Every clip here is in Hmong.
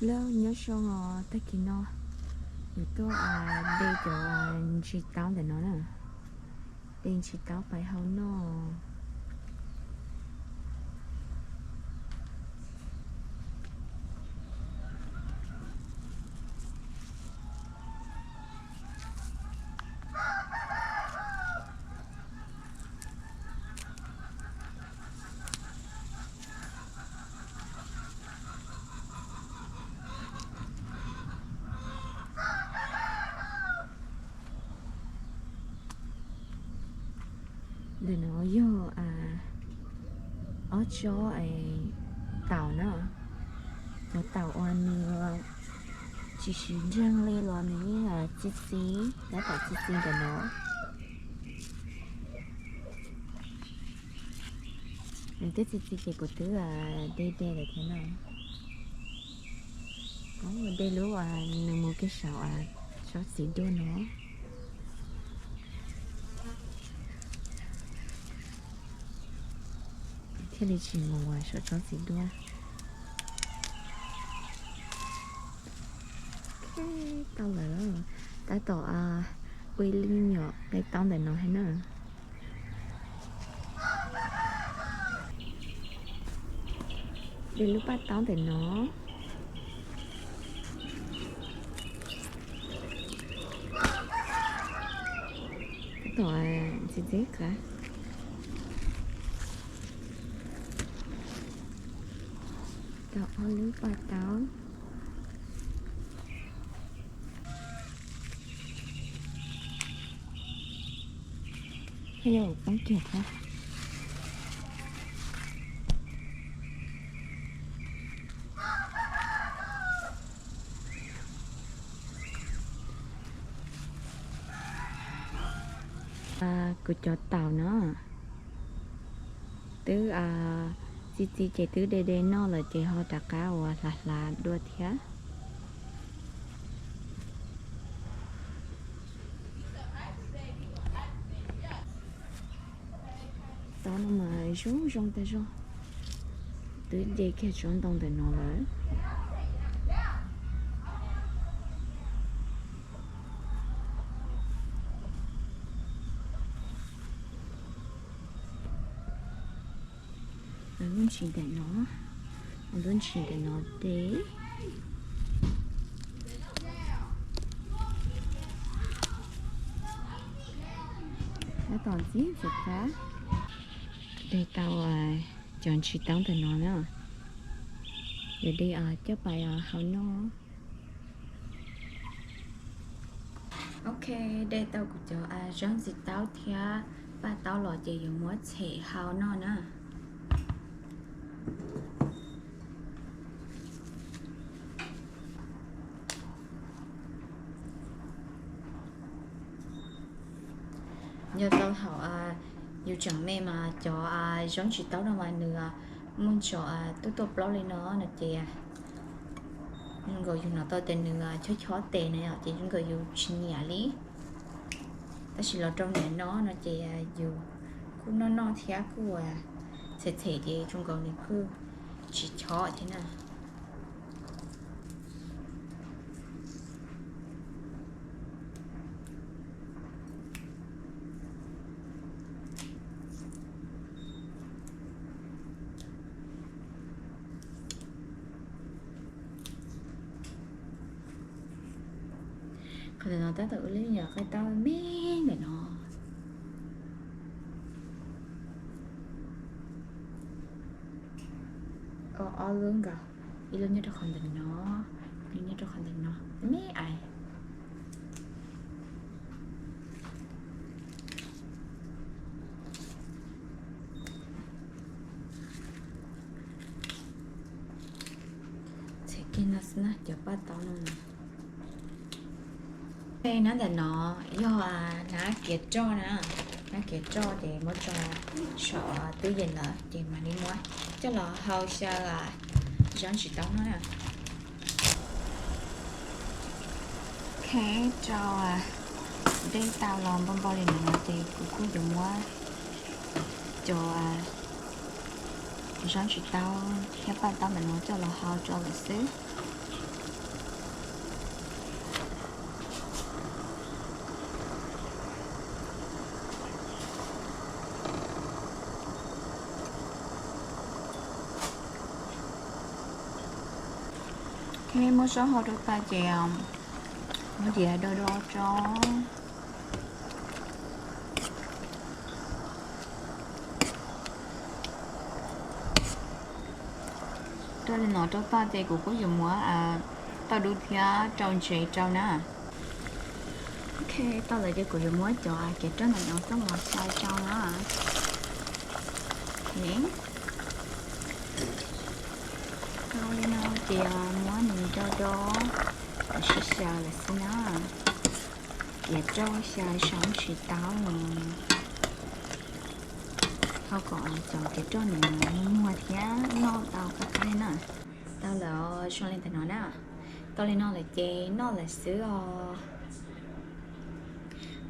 Lawv nyob zoo os, tag kis no yuav tuaj de cov ntsis taub ntawm no na, de ntsis taub pais hau noj. Ntawm no yog ob tsob taum na, cov taum uas nws tsis siv ntseeg li los nws yeej txi txiv, tab tom txi txiv ntawm no. Nws twb txi txiv ces kuv twb de de lawm thiab na. De lub nws mus kiag saum tsob txiv duaj no. Thiaj li tsis mus saum tsob txiv duaj. Tau lawm, tab tom ua ib lub nyuam qaib taub ntawm no thiab na. De lub paj taub ntawm no. Tab tom ntxiv ntxiv qab. Tau ob lub paj taub. Poob kiag thiab. Kuv cov taum no twb txi txiv ces twb de de noj lawm ces ho rov qab ua hlav hlav dua thiab. Taub no mas zoo zoo tag zog, twb de kiag tsob ntoo ntawm no lawm. Lub ntsis ntawm no, lub ntsis ntawm no de. Tab tom ntxiv ntxiv qab. De tau cov ntsis taub ntawm no na, yuav de coj pais hau noj. Ok, de tau kuv cov zaub ntsis taub thiab paj taub los ces yuav muab tshem hau noj na. Nyob rau thaum yus tseem me mas cov zaub ntsis taub no mas nws muaj ntsos tuaj tuaj plaub li no no ces zoo nkaus yus hnov tau tias nws chob chob tes na yom, ces zoo nkaus yus tsis nyiam li. Tab sis los rau nim no no ces yus kuj noj noj thiab kuj txhem txhem ces zoo nkaus nws kuj tsis chob thiab na. Qhov ntawm no tab tom ua lub nyuam qaib taub me ntawm no. Ob lub nkaus, ib lub nyob rau qhov ntawm no, ib lub nyob rau qhov ntawm no me ais. Txhem kiag no xwb na, cov paj taub no. Nab ntawm no yog nab kiav roj na, nab kiav roj ces muab tso saum tub yees lawm ces mam li muab coj los hau xyaw zaub ntsis taub no na. Ok, rau dej tau los npau npau li ntawm no ces kuv kuj yuav muab cov zaub ntsis taub thiab paj taub ntawm no coj los hau rau lawm xwb. Nej muab zaub hau rau tas ces muab diav do do tso. Rau li no rau tas ces kuv kuj yuav muab tau dub thiab rau ntsev rau na. Ok, tau lawm ces kuv yuav muab cov kev roj ntawm no coj los xyaw rau na. Tau li no ces muab nws do do, sib xyaw lawm xwb na. Kev roj xyaw saum tsis tau, thov kom cov kev roj nws muag thiab noj tau qab qab na. Tau lawm, zoo li ntawm no na. Tau li no lawm ces noj lawm xwb os.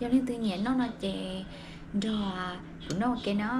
Yog leej twg nyiam noj no ces nrog kuv noj ua ke na.